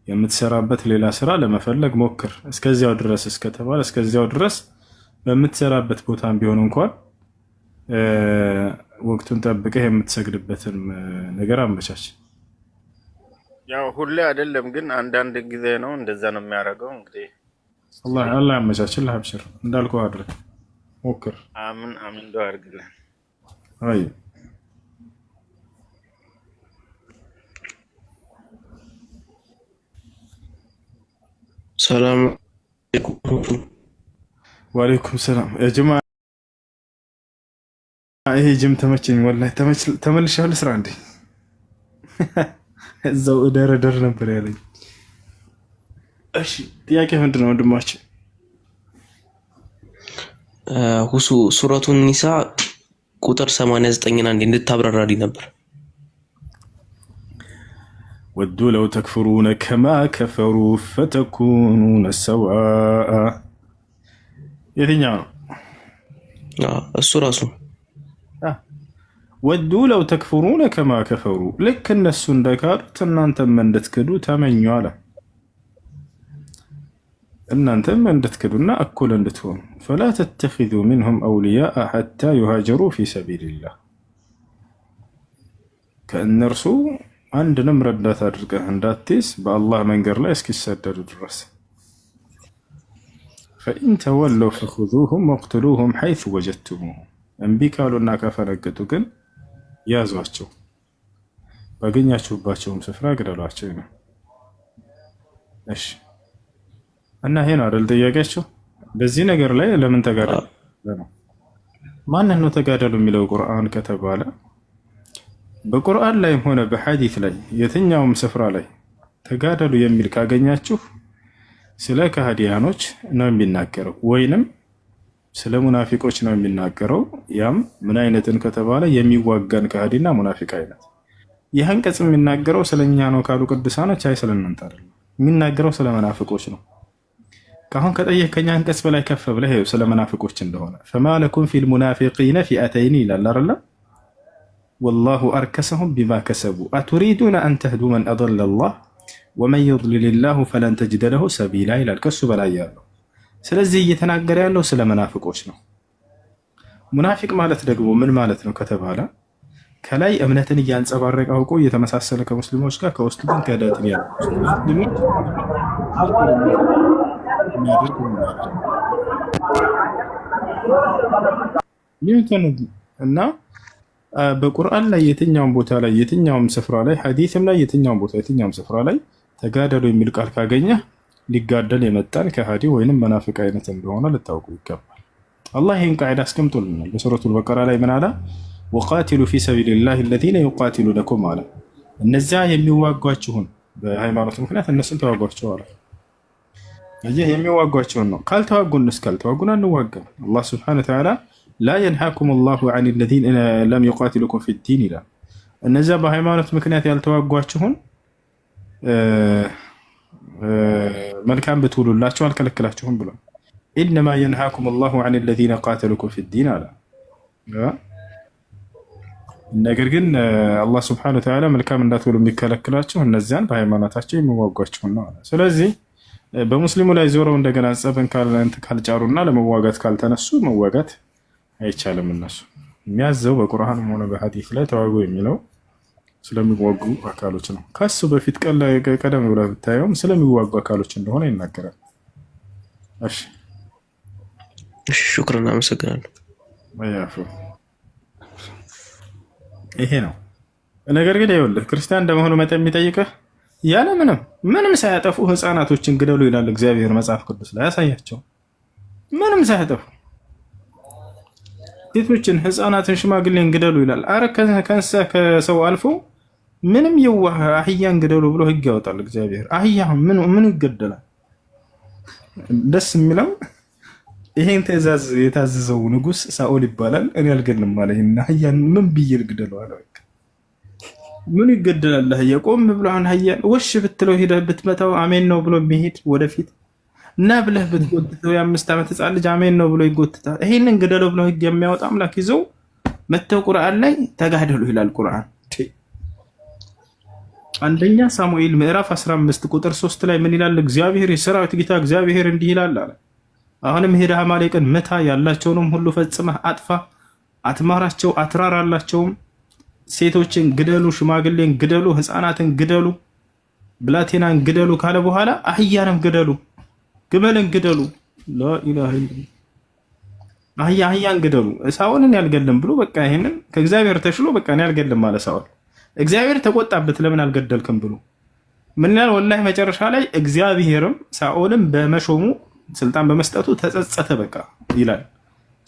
የምትሰራበት ሌላ ስራ ለመፈለግ ሞክር። እስከዚያው ድረስ እስከተባለ እስከዚያው ድረስ በምትሰራበት ቦታም ቢሆን እንኳን ወቅቱን ጠብቀህ የምትሰግድበትን ነገር አመቻች። ያው ሁሌ አይደለም ግን አንዳንድ ጊዜ ነው እንደዛ ነው የሚያደርገው። እንግዲህ አላህ ያመቻችልህ። አብሽር፣ እንዳልኩህ አድርግ፣ ሞክር። አምን አምን ዱዓ አድርግልን። አይ። ሰላም አለይኩም። ወአለይኩም ሰላም ጀማ። ይሄ ጅም ተመቸኝ ወላሂ። ተመልሻለሁ ስራ እንዴ? እዛው እደር ነበር ያለኝ። እሺ፣ ጥያቄ ምንድን ነው ወንድማችን? ሁሱ፣ ሱረቱን ኒሳ ቁጥር 89ን አንዴ እንድታብራራልኝ ነበር። ودوا لو تكفرون كما كفروا فتكونون سواء። የትኛው ነው? እሱ ራሱ። ودوا لو تكفرون كما كفروا፣ ልክ እነሱ እንደካዱት እናንተም እንድትክዱ ተመኙ አለ። እናንተም እንድትክዱና እኩል እንድትሆኑ። فلا تتخذوا منهم أولياء حتى يهاجروا في سبيل الله፣ ከእነርሱ አንድንም ረዳት አድርገህ እንዳትይዝ በአላህ መንገድ ላይ እስኪሰደዱ ድረስ። فإن تولوا فخذوهم واقتلوهم حيث وجدتموهم፣ እምቢ ካሉና ካፈነገጡ ግን ያዟቸው፣ ባገኛችሁባቸውም ስፍራ ግደሏቸው ነው። እሺ፣ እና ይሄ ነው አይደል ጥያቄያቸው? በዚህ ነገር ላይ ለምን ተጋደሉ ነው? ማንን ነው ተጋደሉ የሚለው ቁርአን ከተባለ፣ በቁርአን ላይም ሆነ በሐዲት ላይ የትኛውም ስፍራ ላይ ተጋደሉ የሚል ካገኛችሁ ስለ ከሃዲያኖች ነው የሚናገረው ወይንም ስለ ሙናፊቆች ነው የሚናገረው። ያም ምን አይነትን ከተባለ የሚዋጋን ከሃዲና ሙናፊቅ አይነት። ይህ አንቀጽ የሚናገረው ስለኛ ነው ካሉ ቅዱሳኖች፣ አይ፣ ስለ እናንተ አይደለም የሚናገረው፣ ስለ መናፍቆች ነው። ከአሁን ከጠየከኝ አንቀጽ በላይ ከፍ ብለህ ስለ መናፍቆች እንደሆነ فما لكم في المنافقين فئتين ይላል አይደለ? والله أركسهم بما كسبوا أتريدون أن تهدوا من أضل الله ومن يضلل الله فلن تجد له سبيلا ይላል ከሱ በላይ ያለው። ስለዚህ እየተናገረ ያለው ስለ መናፍቆች ነው። ሙናፊቅ ማለት ደግሞ ምን ማለት ነው ከተባለ፣ ከላይ እምነትን እያንጸባረቀ አውቆ እየተመሳሰለ ከሙስሊሞች ጋር ከውስጡ ግን ክህደትን ያለው ሙስሊሞች የሚያደርግ እና በቁርአን ላይ የትኛውም ቦታ ላይ፣ የትኛውም ስፍራ ላይ፣ ሐዲስም ላይ የትኛውም ቦታ፣ የትኛውም ስፍራ ላይ ተጋደሉ የሚል ቃል ካገኘህ ሊጋደል የመጣን ከሃዲ ወይንም መናፍቅ አይነት እንደሆነ ልታውቁ ይገባል። አላህ ይህን ቃዒዳ አስቀምጦልናል። በሱረቱል በቀራ ላይ ምን አለ? وقاتلوا في سبيل الله الذين يقاتلونكم አለ። እነዚያ የሚዋጓችሁን በሃይማኖት ምክንያት እነሱን ተዋጓቸው አለ። ይህ የሚዋጓቸውን ነው። ካልተዋጉንስ? ካልተዋጉን አንዋጋም። አላህ سبحانه وتعالى لا ينهاكم الله عن الذين لم يقاتلوكم في الدين ይላል። እነዚያ በሃይማኖት ምክንያት ያልተዋጓችሁን መልካም ብትውሉላቸው አልከለክላችሁም ብሏል። إنما ينهاكم الله عن الذين قاتلوكم في الدين አለ። ነገር ግን አላህ سبحانه وتعالى መልካም እንዳትውሉ የሚከለክላችሁ እነዚያን በሃይማኖታቸው የሚዋጓችሁን ነው አለ። ስለዚህ በሙስሊሙ ላይ ዞረው እንደገና ጸብን ካልጫሩና ለመዋጋት ካልተነሱ መዋጋት አይቻልም። እነሱ የሚያዘው በቁርአንም ሆነ በሐዲስ ላይ ተዋጉ የሚለው ስለሚዋጉ አካሎች ነው። ከሱ በፊት ቀደም ብለህ ብታየውም ስለሚዋጉ አካሎች እንደሆነ ይናገራል። እሺ። እሺ፣ شكرا፣ አመሰግናለሁ። ይሄ ነው። ነገር ግን ይኸውልህ፣ ክርስቲያን እንደመሆኑ መጠን የሚጠይቅህ ያለ ምንም ምንም ሳያጠፉ ህፃናቶችን ግደሉ ይላል እግዚአብሔር መጽሐፍ ቅዱስ ላይ ያሳያቸው። ምንም ሳያጠፉ ሴቶችን፣ ህፃናትን፣ ሽማግሌን ግደሉ ይላል። አረ ከእንስሳ ከሰው አልፎ ምንም የዋህ አህያን ግደሉ ብሎ ህግ ያወጣል እግዚአብሔር። አህያ ምኑ ይገደላል? ደስ የሚለው ይሄን ትእዛዝ የታዘዘው ንጉስ ሳኦል ይባላል። እኔ አልገድልም አለ። ይሄን አህያን ምን ብዬ ልግደለው አለ። በቃ ምኑ ይገደላል? አህያ ቆም ብሎ አሁን አህያን ወሽ ብትለው ሄደህ ብትመታው አሜን ነው ብሎ የሚሄድ ወደፊት እና ብለህ ብትጎትተው የ5 ዓመት ህፃን ልጅ አሜን ነው ብሎ ይጎትታል። ይሄንን ግደለው ብሎ ህግ የሚያወጣ አምላክ ይዘው መተው ቁርአን ላይ ተጋደሉ ይላል ቁርአን። አንደኛ ሳሙኤል ምዕራፍ 15 ቁጥር 3 ላይ ምን ይላል? እግዚአብሔር የሰራዊት ጌታ እግዚአብሔር እንዲህ ይላል አለ፣ አሁንም ሄደህ አማሌቅን ምታ፣ ያላቸውንም ሁሉ ፈጽመህ አጥፋ፣ አትማራቸው፣ አትራራላቸውም። ሴቶችን ግደሉ፣ ሽማግሌን ግደሉ፣ ህፃናትን ግደሉ፣ ብላቴናን ግደሉ ካለ በኋላ አህያንም ግደሉ፣ ግመልን ግደሉ፣ لا إله إلا الله፣ አህያን ግደሉ፣ ሳኦልን ያልገልም ብሎ በቃ ይሄንን ከእግዚአብሔር ተሽሎ በቃ እኔ አልገልም አለ ሳኦል። እግዚአብሔር ተቆጣበት፣ ለምን አልገደልክም ብሎ ምን ይላል? والله መጨረሻ ላይ እግዚአብሔርም ሳኦልን በመሾሙ ስልጣን በመስጠቱ ተጸጸተ በቃ ይላል።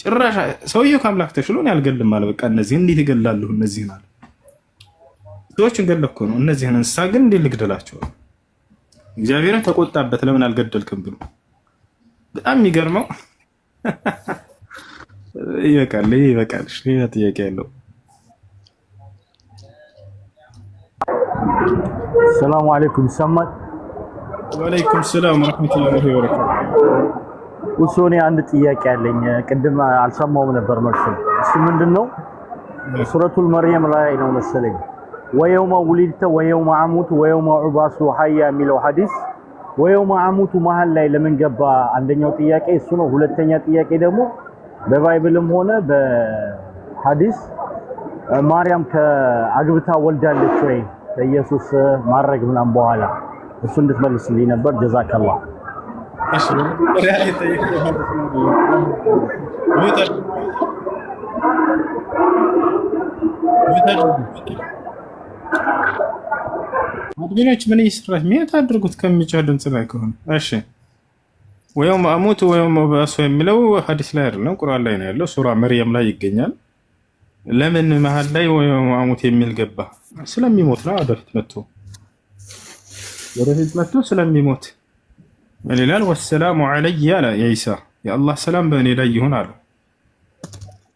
ጭራሽ ሰውየው ከአምላክ ተሽሎ እኔ አልገልም አለ። በቃ እነዚህን እንዴት እገላለሁ? እነዚህን አለ ሰዎችን ገለ እኮ ነው። እነዚህን እንስሳ ግን እንዴት ልግደላቸው? እግዚአብሔርም ተቆጣበት፣ ለምን አልገደልክም ብሎ። በጣም የሚገርመው ይበቃል፣ ይበቃል። ሌላ ጥያቄ ያለው? ሰላሙ አለይኩም ይሰማል? ወአለይኩም ሰላም ወረሕመቱላሂ ወበረካቱ። እሱ እኔ አንድ ጥያቄ አለኝ። ቅድም አልሰማውም ነበር መልሱን። እሱ ምንድነው? ሱረቱል መርየም ላይ ነው መሰለኝ ويوم ولدت ويوم أموت ويوم أبعث حيا የሚለው ሐዲስ ويوم أموت መሀል ላይ ለምን ገባ? አንደኛው ጥያቄ እሱ ነው። ሁለተኛ ጥያቄ ደግሞ በ Bible ም ሆነ በሐዲስ ማርያም ከአግብታ ወልዳለች ወይ ከኢየሱስ ማረግ ምናምን በኋላ እሱ እንድትመልስልኝ ነበር። ጀዛከላህ። እሺ፣ በመጀመሪያ ላይ የጠየቀው mute አድርጉ፣ mute አድርጉ። Admin ኦች ምን እየሰራች? Mute አድርጉት ከሚጮህ ድምፅ ላይ ከሆነ። እሺ፣ ويوم أموت ويوم أبعث የሚለው ሐዲስ ላይ አይደለም፣ ቁርአን ላይ ነው ያለው። ሱራ መርየም ላይ ይገኛል። ለምን መሀል ላይ ويوم أموت የሚል ገባ? ስለሚሞት ነው። ወደፊት መጥቶ ስለሚሞት ምን ይላል? والسلام علي አለ ዒሳ፣ የአላህ ሰላም በእኔ ላይ ይሁን አለ።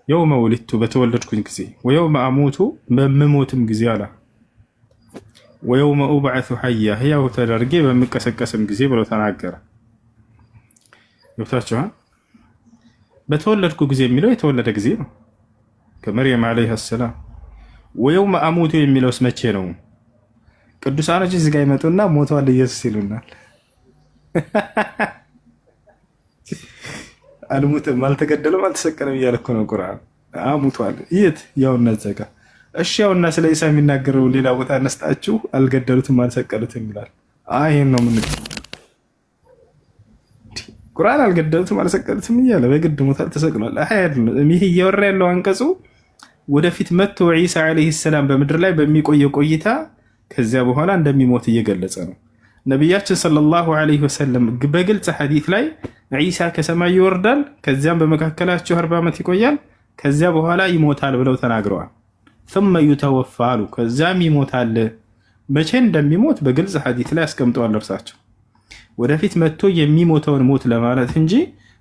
يوم ولدت በተወለድኩኝ ጊዜ፣ ويوم أموت በምሞትም ጊዜ አለ፣ ويوم أبعث حيا ህያው ተደርጌ በምቀሰቀስም ጊዜ ብሎ ተናገረ። ገብታችኋል? በተወለድኩ ጊዜ የሚለው የተወለደ ጊዜ ነው ከመርየም عليها السلام። ويوم أموت የሚለውስ መቼ ነው? ቅዱሳኖች እዚህ ጋ ይመጡና ሞቷል ኢየሱስ ይሉናል። አልሞተም፣ አልተገደለም፣ አልተሰቀለም እያለ እኮ ነው ቁርአን። ሙቷል። የት? ያውና እዛ ጋ። እሺ ያውና ስለ ኢሳ የሚናገረው ሌላ ቦታ ነስጣችሁ አልገደሉትም፣ አልሰቀሉትም ይላል። አይ ይሄን ነው ምን ቁርአን አልገደሉትም፣ አልሰቀሉትም እያለ በግድ ሞታል፣ ተሰቅሏል። አይ አይደለም። ይሄ እያወራ ያለው አንቀጹ ወደፊት መጥቶ ዒሳ عليه السلام በምድር ላይ በሚቆየው ቆይታ ከዚያ በኋላ እንደሚሞት እየገለጸ ነው። ነቢያችን صلى الله عليه وسلم በግልጽ ሐዲት ላይ ዒሳ ከሰማይ ይወርዳል፣ ከዚያም በመካከላቸው 40 ዓመት ይቆያል፣ ከዚያ በኋላ ይሞታል ብለው ተናግረዋል። ثم يتوفى አሉ፣ ከዚያም ይሞታል። መቼ እንደሚሞት በግልጽ ሐዲት ላይ አስቀምጠዋል። እርሳቸው ወደፊት መጥቶ የሚሞተውን ሞት ለማለት እንጂ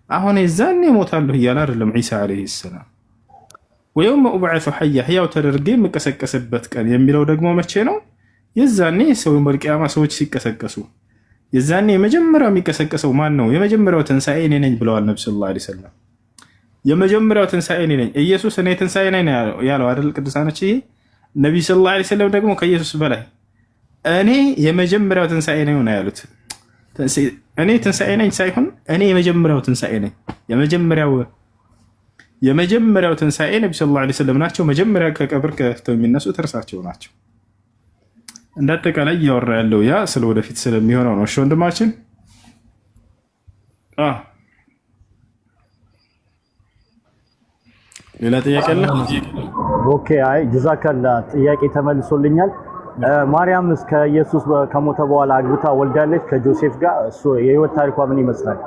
አሁን የዛኔ እሞታለሁ እያለ አይደለም ዒሳ عليه السلام። ويوم أبعث حيا ሕያው ተደርጌ የምቀሰቀስበት ቀን የሚለው ደግሞ መቼ ነው? የዛኔ ሰው በልቅያማ ሰዎች ሲቀሰቀሱ የዛኔ የመጀመሪያው የሚቀሰቀሰው ማን ነው? የመጀመሪያው ትንሣኤ እኔ ነኝ ብለዋል ነቢ صلى الله عليه وسلم። የመጀመሪያው ትንሣኤ እኔ ነኝ። ኢየሱስ እኔ ትንሣኤ ነኝ ያለው አይደል? ቅዱሳኖች፣ ይሄ ነቢ صلى الله عليه وسلم ደግሞ ከኢየሱስ በላይ እኔ የመጀመሪያው ትንሣኤ ነኝ ነው ያሉት። እኔ ትንሣኤ ነኝ ሳይሆን እኔ የመጀመሪያው ትንሣኤ ነኝ። የመጀመሪያው ትንሣኤ ነቢ صلى الله عليه وسلم ናቸው። መጀመሪያ ከቀብር ከፍተው የሚነሱት እርሳቸው ናቸው። እንደ አጠቃላይ እያወራ ያለው ያ ስለ ወደፊት ስለሚሆነው ነው። እሺ ወንድማችን፣ ሌላ ጥያቄ አለ? Okay፣ አይ ጀዛከላ፣ ጥያቄ ተመልሶልኛል። ማርያም እስከ ኢየሱስ ከሞተ በኋላ አግብታ ወልዳለች ከጆሴፍ ጋር። እሱ የህይወት ታሪኳ ምን ይመስላል?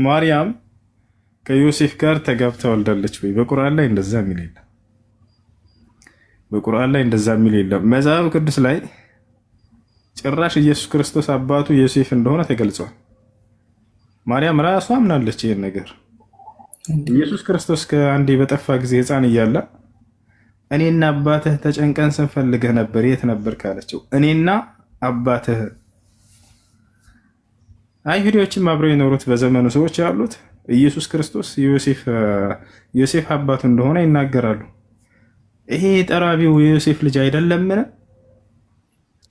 ማርያም ከዮሴፍ ጋር ተጋብታ ወልዳለች ወይ? በቁርአን ላይ እንደዛ የሚል የለም። በቁርአን ላይ እንደዛ የሚል የለም። መጽሐፍ ቅዱስ ላይ ጭራሽ ኢየሱስ ክርስቶስ አባቱ ዮሴፍ እንደሆነ ተገልጿል። ማርያም ራሷ አምናለች ይሄን ነገር። ኢየሱስ ክርስቶስ ከአንዴ በጠፋ ጊዜ ሕፃን እያለ እኔና አባትህ ተጨንቀን ስንፈልግህ ነበር፣ የት ነበር ካለችው እኔና አባትህ። አይሁዲዎችም አብረው የኖሩት በዘመኑ ሰዎች ያሉት ኢየሱስ ክርስቶስ ዮሴፍ አባቱ እንደሆነ ይናገራሉ። ይሄ የጠራቢው የዮሴፍ ልጅ አይደለምን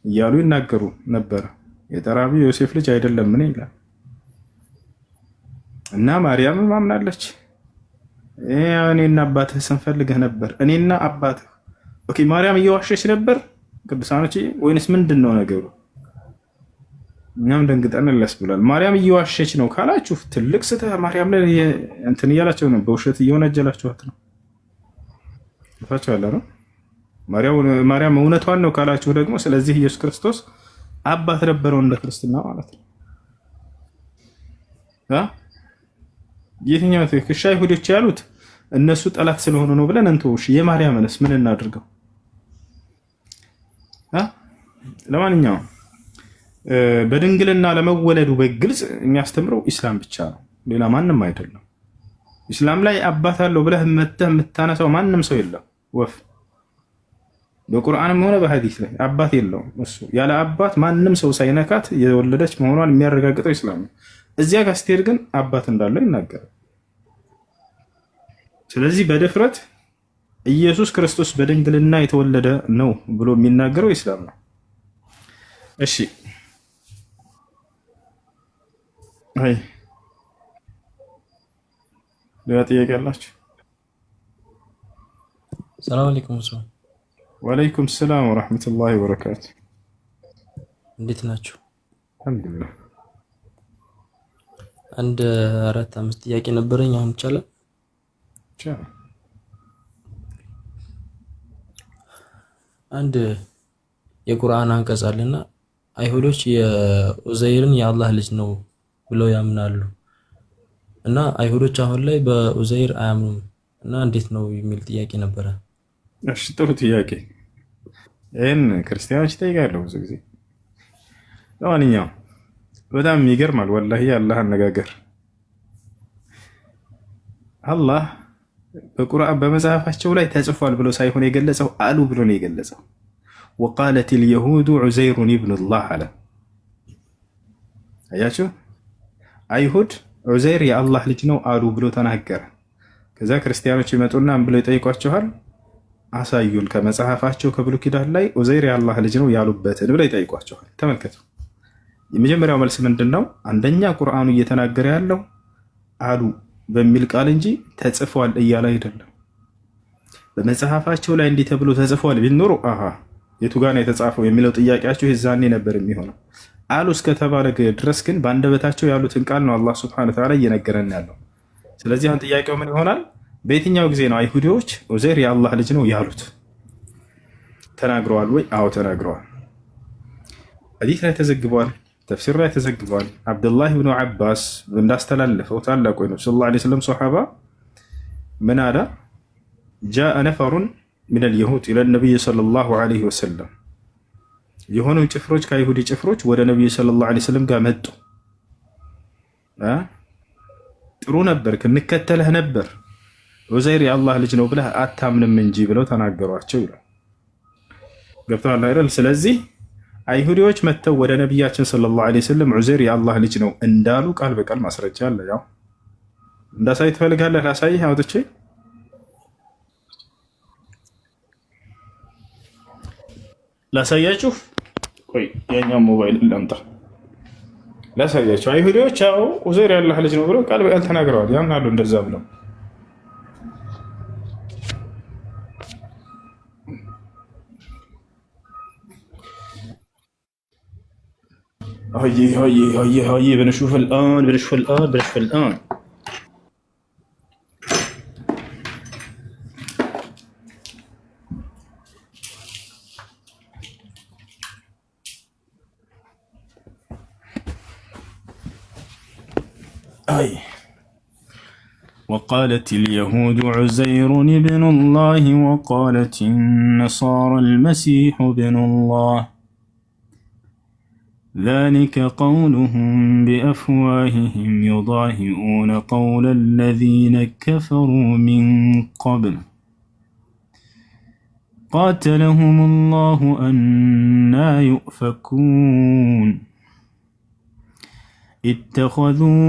እያሉ ይናገሩ ነበረ። የጠራቢው የዮሴፍ ልጅ አይደለምን ይላል። እና ማርያም አምናለች። እኔና አባትህ ስንፈልግህ ነበር፣ እኔና አባትህ። Okay፣ ማርያም እየዋሸች ነበር ቅዱሳኖች፣ ወይንስ ምንድን ነው ነገሩ? እኛም ደንግጠን ለስ ብሏል። ማርያም እየዋሸች ነው ካላችሁ ትልቅ ስህተት፣ ማርያም ላይ እንትን እያላቸው ነው፣ በውሸት እየወነጀላችኋት ነው። ታቸው ነው። ማርያም እውነቷን ነው ካላችሁ ደግሞ ስለዚህ ኢየሱስ ክርስቶስ አባት ነበረው እንደ ክርስትና ማለት ነው። የትኛው ትክክል? እሺ አይሁዶች ያሉት እነሱ ጠላት ስለሆኑ ነው ብለን እንተውሽ። የማርያምንስ ምን እናድርገው? ለማንኛውም በድንግልና ለመወለዱ በግልጽ የሚያስተምረው ኢስላም ብቻ ነው፣ ሌላ ማንም አይደለም። ኢስላም ላይ አባት አለው ብለህ መተህ የምታነሳው ማንም ሰው የለም። ወፍ በቁርአንም ሆነ በሐዲስ ላይ አባት የለውም። እሱ ያለ አባት ማንም ሰው ሳይነካት የወለደች መሆኗን የሚያረጋግጠው ኢስላም ነው። እዚያ ጋር ስትሄድ ግን አባት እንዳለው ይናገራል። ስለዚህ በድፍረት ኢየሱስ ክርስቶስ በድንግልና የተወለደ ነው ብሎ የሚናገረው ኢስላም ነው። እሺ አይ ሌላ ጥያቄ አላችሁ? ሰላም አለይኩም ኡስማን፣ ወአለይኩም ሰላም ወረሕመቱላሂ ወበረካቱ። እንዴት ናችሁ? አልሐምዱሊላህ። አንድ አራት አምስት ጥያቄ ነበረኝ። አሁን ይቻላል? ቻው። አንድ የቁርአን አንቀጽ አለና አይሁዶች የኡዘይርን የአላህ ልጅ ነው ብለው ያምናሉ እና አይሁዶች አሁን ላይ በኡዘይር አያምኑም እና እንዴት ነው የሚል ጥያቄ ነበረ። እሺ ጥሩ ጥያቄ። ይህን ክርስቲያኖች ይጠይቃሉ ብዙ ጊዜ። ለማንኛውም በጣም ይገርማል ወላሂ የአላህ አነጋገር። አላህ በቁርአን በመጽሐፋቸው ላይ ተጽፏል ብሎ ሳይሆን የገለጸው አሉ ብሎ ነው የገለጸው። ወቃለት ልየሁዱ ዑዘይሩን ኢብኑላህ አለ። አያችሁ፣ አይሁድ ዑዘይር የአላህ ልጅ ነው አሉ ብሎ ተናገረ። ከዛ ክርስቲያኖች ይመጡና ምን ብለው ይጠይቋቸዋል? አሳዩን ከመጽሐፋቸው ከብሉይ ኪዳን ላይ ዑዘይር የአላህ ልጅ ነው ያሉበትን ብለው ይጠይቋቸዋል። ተመልከቱ። የመጀመሪያው መልስ ምንድን ነው? አንደኛ ቁርአኑ እየተናገረ ያለው አሉ በሚል ቃል እንጂ ተጽፏል እያለ አይደለም። በመጽሐፋቸው ላይ እንዲህ ተብሎ ተጽፏል ቢል ኖሮ አሃ የቱ ጋር ነው የተጻፈው የሚለው ጥያቄያቸው የዛኔ ነበር የሚሆነው። አሉ እስከተባለ ድረስ ግን በአንደበታቸው ያሉትን ቃል ነው አላህ ሱብሓነሁ ወተዓላ እየነገረን ያለው። ስለዚህ አሁን ጥያቄው ምን ይሆናል? በየትኛው ጊዜ ነው አይሁዲዎች ዑዘይር የአላህ ልጅ ነው ያሉት? ተናግረዋል ወይ? አዎ ተናግረዋል። ሐዲስ ላይ ተዘግቧል። ተፍሲር ላይ ተዘግቧል። አብዱላህ ብኑ ዓባስ እንዳስተላለፈው ታላቁ የነብዩ ሰለላሁ ዐለይሂ ወሰለም ሶሓባ ምን አለ? ጃአ ነፈሩን ሚነል የሁድ ኢለ ነቢይ ሰለላሁ ዐለይሂ ወሰለም፣ የሆኑ ጭፍሮች ከአይሁዲ ጭፍሮች ወደ ነቢዩ ሰለላሁ ዐለይሂ ወሰለም ጋር መጡ። ጥሩ ነበር፣ እንከተለህ ነበር፣ ዑዘይር የአላህ ልጅ ነው ብለህ አታምንም እንጂ ብለው ተናገሯቸው ይላል። ገብተዋል አይደል? ስለዚህ አይሁዲዎች መጥተው ወደ ነቢያችን ሰለላሁ ዐለይሂ ወሰለም ዑዘይር የአላህ ልጅ ነው እንዳሉ ቃል በቃል ማስረጃ አለ። ያው እንዳሳይ ትፈልጋለህ? ላሳይህ አውጥቼ ላሳያችሁ። ቆይ የኛው ሞባይል ላምጣ ላሳያችሁ። አይሁዲዎች ያው ዑዘይር የአላህ ልጅ ነው ብለው ቃል በቃል ተናግረዋል። ያምናሉ እንደዛ ብለው። هاي هاي هاي هاي بنشوف الآن، بنشوف الآن، بنشوف الآن. أي وقالت اليهود عزير ابن الله وقالت النصارى المسيح ابن الله ذلك قولهم بأفواههم يضاهئون قول الذين كفروا من قبل قاتلهم الله أنى يؤفكون. اتخذوا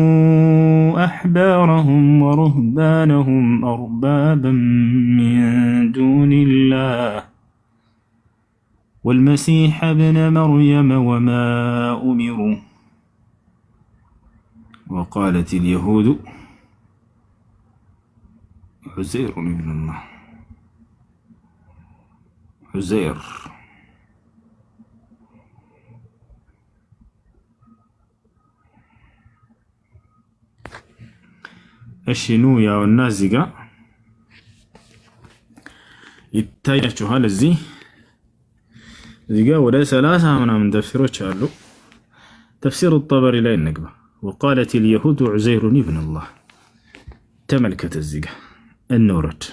أحبارهم ورهبانهم أربابا من دون الله والمسيح ابن مريم وما أمروا وقالت اليهود عزير ابن الله عزير። እሺ ኑ ያውና እዚህ ጋር ይታያችኋል። እዚህ ጋር ወደ 30 ምናምን ተፍሲሮች አሉ። ተፍሲሩ ጠበሪ ላይ እንግባ። وقالت اليهود عزير ابن الله። ተመልከት፣ እዚህ ጋር እንውረድ።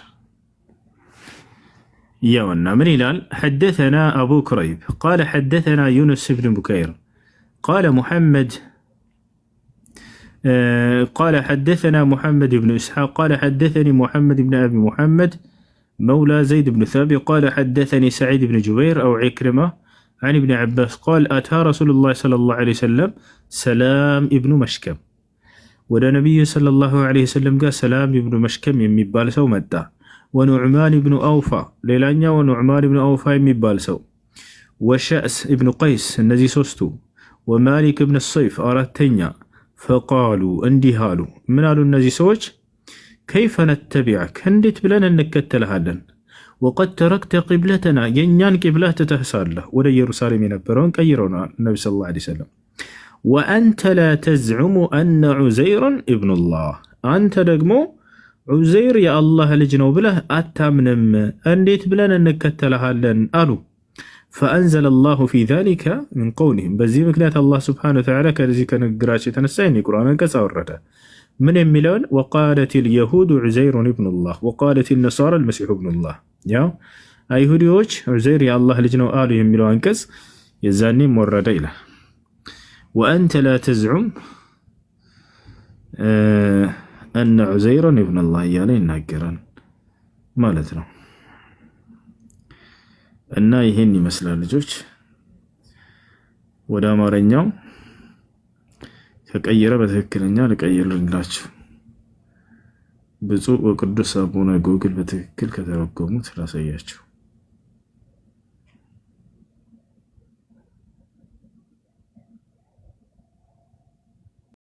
ያውና ምን ይላል? حدثنا أبو كريب قال حدثنا يونس بن بكير قال محمد قال حدثنا محمد بن إسحاق قال حدثني محمد بن أبي محمد مولى زيد بن ثابت قال حدثني سعيد بن جبير أو عكرمة عن ابن عباس قال أتى رسول الله صلى الله عليه وسلم سلام ابن مشكم። ወደ ነቢዩ صلى الله عليه وسلم ጋር ሰላም ኢብኑ መሽከም የሚባል ሰው መጣ። ونعمان بن أوفى፣ ሌላኛው ኑዕማን ኢብኑ አውፋ የሚባል ሰው፣ وشأس ኢብኑ ቀይስ፣ እነዚህ ሶስቱ፣ ومالك بن الصيف አራተኛ። فقالوا እንዲህ አሉ። ምን አሉ እነዚህ ሰዎች? كيف نتبعك እንዴት ብለን እንከተልሃለን? وقد تركت قبلتنا የእኛን ቂብላ ትተህ ሳለህ፣ ወደ ኢየሩሳሌም የነበረውን ቀይረው ነቢ صلى الله عليه وسلم። وأنت لا تزعم أن عزيرا ابن الله አንተ ደግሞ ዑዘይር የአላህ ልጅ ነው ብለህ አታምንም፣ እንዴት ብለን እንከተልሃለን አሉ። فأنزل الله في ذلك من قولهم በዚህ ምክንያት አላህ سبحانه وتعالى ከዚህ ከንግግራቸው የተነሳ ይህን የቁርአን አንቀጽ አወረደ። ምን የሚለውን? وقالت اليهود عزير ابن الله وقالت النصارى المسيح ابن الله። ያው አይሁዲዎች ዑዘይር የአላህ ልጅ ነው አሉ የሚለው አንቀጽ የዛኔም ወረደ ይላል። وأنت لا تزعم أن عزيرا ابن الله እያለ ይናገራል ማለት ነው። እና ይሄን ይመስላል ልጆች። ወደ አማርኛው ከቀየረ በትክክለኛ ልቀይርላችሁ። ብፁዕ ወቅዱስ አቡነ ጎግል በትክክል ከተረጎሙት ላሳያችሁ።